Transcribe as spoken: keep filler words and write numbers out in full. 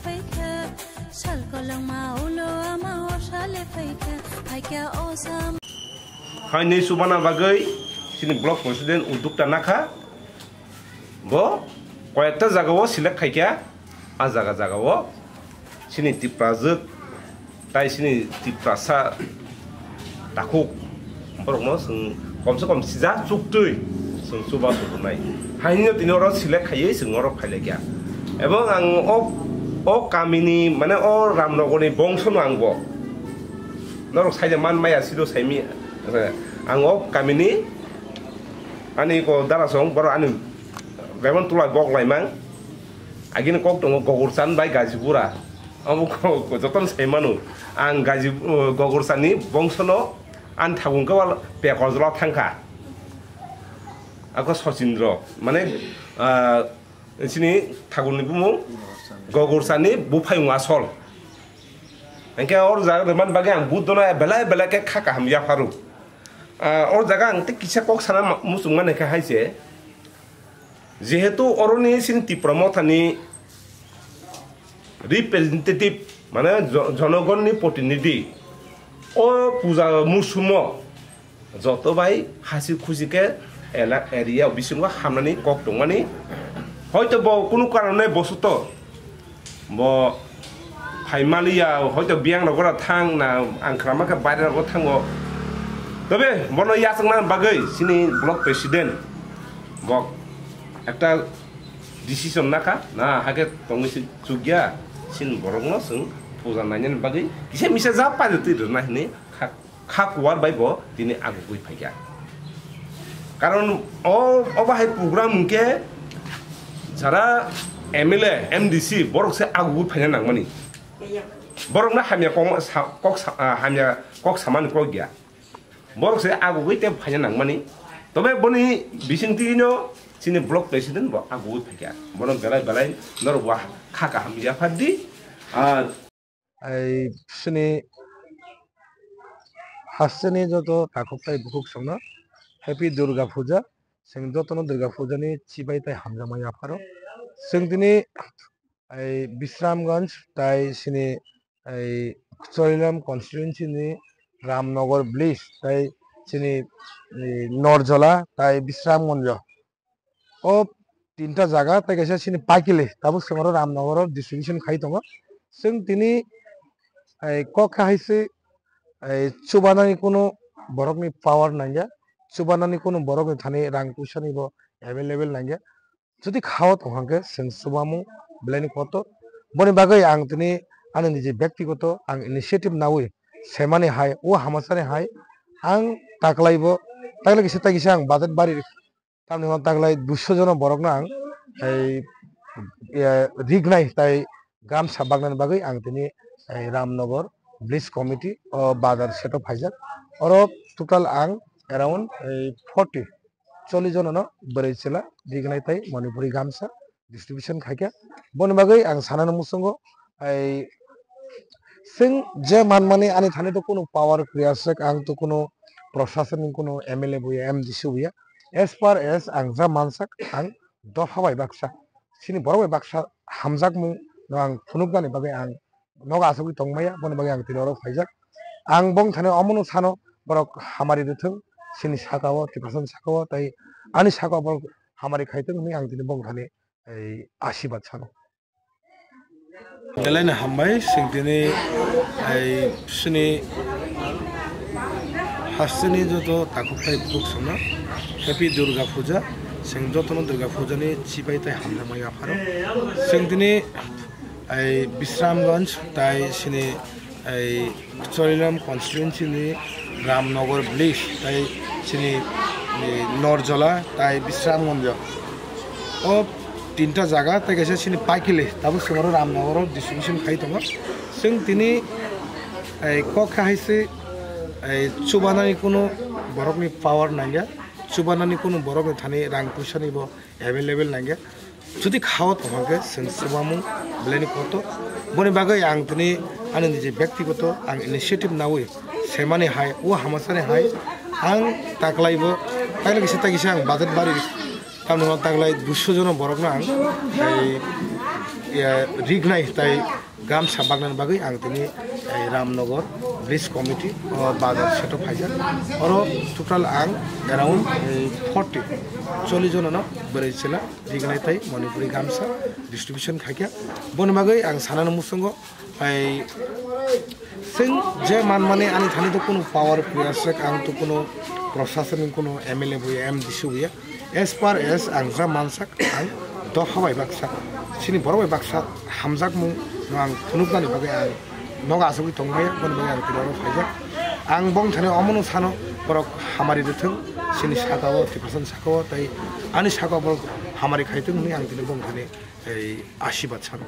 Phaikha, sal kolongma ulo ama o sale phaikha, phaikha o sam. Haini subana bagwi chini block president uddukta nakha. Bo koyekta jagao select khaikha, a jaga jagao chini Tiprajwk tai chini Tiprasa takhuk borokno chwng komse kom sija chuktwi chwng chuba tubunai. Haino tini oro select khaiwi chwng oro phailaikha. Ebong ang o, o kamini, mane o Ramnogorni bongsono ang bo. Norok saida man maya sido saimi, ang o kamini ani ko darasong borok ani bebon tulai bok laimang. Agini kok tongo Gogorchan bai Gajibura. Abo ko, ko jotono sai mano. Ang Gaji, uh, Gogorchanni bongsono ani thagung khe wal Pekorjala thangkha. Ako Sachindra, mane, uh, chini thagunni bumung Gogorchanni buphayung asol. Hingke or jaga rwmani bagwi ang Buddhono belai belai khe kha kaham yapharo. Uh, or jaga ang tei kisa kok sana ma-, muchungmani khe hai se. Jehetu oroni chini Tipra Mothani representative, mane jo-, jonogonni protinidhi, o puja musumo joto bai hasi khusi khe ela-, area bisingo hamnani kok tongmani. Hoito bo kunu karone bosuto bo phai maliya, hoito biyang rogo ra thang na, ang khwrama khe baire rogo thango. Tobe bono yachakna bagwi chini block president bo ekta decision nakha, na hake tongwi se chukya, chini borokno chwng puja nainani bagwi kisa misa ja paida twi rwna hinwi kha. Kha kuar bai bo tini agugwi phaikha. Karon o, o bahai program hwnkhe jara M L A, M D C borok se agugwi phaina nangmani. Borokno hamya kok sa-, kok sa-, ah, hamya kok samani kok ya. Borok se agugwi tei phaina nangmani. Tobe boni bisingtwino chini block president bo agugwi phaikha. Bono belai belai norok bo kha kaham yaphar di. Ah, Ai sini hasteni joto takhuk tai bukhuk songno Happy Durga Puja. Chwng jotono Durga Puja ni chibai tai hamjakma yapharo. Chwng tini ai Bisramganj tai sini ai Chorilam constituency ni Ramnagar village tai sini, eh, Norjola tai Bisramganj. O tinta jaga tai kaisa chini paikili tabuk se oro Ramnagar o distribution khai tongo. Chwng tini, ai, kok kha hai se, ai, chubanani kunu borokni power nangya, chubanani kunu borokni thani rang puisa ni bo available nangya. Jodi khao tong hwnkhe chwng chubamung belai ni kotor. Boni bagwi ang tini ani niji byaktigoto ang initiative nawi semani hai, o hamasani hai ang taklai bo, taklai kisa tai kisa ang budget bari Tamni hwn taklai duiso jono borokno ang, ei, ya, rignai tai gamsa bagnani bagwi ang tini, ei, Ramnagar village committee o bazar seto phaijak. Oro total ang around, ei, forty, chollish jonono bwrwi chwla rignai tai Manipuri gamsa distribution khaikha. Boni bagwi ang sanani muchungo, ei, chwng je manmani ani thani to kunu power kwrwi aswk, ang to kunu proshasani kunu M L A buya, M D C buya. As far as ang ja mansak, ang dopha bai baksa, chini borok bai baksa hamjakmung no ang phunuknani bagwi ang nogo asugwi tongmaya, boni bagwi ang tini oro phaijak. Ang bong thani omono sano borok hamari rwthwng, chini saka o, Tiprasani saka o, tei ani saka o borok hamari khaithwng hinwi ang tini bong thani ei asibad sano. Belai no hambai, chwng tini, ai, sini hasteni joto takhuk tai bukhuk songno Happy Durga Puja, chwng jotono Durga Puja ni chibai tai hamjakma yapharo. Chwng tini, ai, Bisramganj tai sini, ai, Chorilam constituency ni Ramnagar village tai chini, eh, Norjola tai Bisramganj. O tinta jaga tai kaisa chini paikili tabuk se oro Ramnagar o distribution khai tongo. Chwng tini, eh, kok kha hai se, eh, chubanani kunu borokni power nangya, chubanani kunu borokni thani rang puisa ni bo available nangya. Jodi khao tongkha khe chwng chubamung belai ni kotor. Boni bagwi ang tini ani niji byaktigoto ang initiative nawi semani hai, o hamasani hai ang taklai bo, taklai kisa tai kisa ang budget bari, tamni hwn taklai duiso jono borokno ang, ei, Eh, rignai tai gamsa bagnani bagwi ang tini, eh, Ramnagar Bridge Committee o bazar seto phaijak. Oro total ang around, eh, forty, chollish jonano bwrwi chwla rignai tai Manipuri gamsa distribution khaikha. Boni bagwi ang sanani muchungo, ai, chwng je manmani ani thani to kuno power player se, ang to kuno proshasoni kuno M L A buya, M D C buya. As far as ang ja mansak, ang dopha bai baksa, chini borok bai baksa hamjakmung no ang phunuknani bagwi ang nogo achugwi tongmaya, boni bagwi ang tini oro phaijak. Ang bongthani omono sano, borok hamari rwthwng, chini sakao, Tiprasani sakao, tei ani sakao borok hamari khaithwng hwnwi ang tini bongthani ei asibad sano.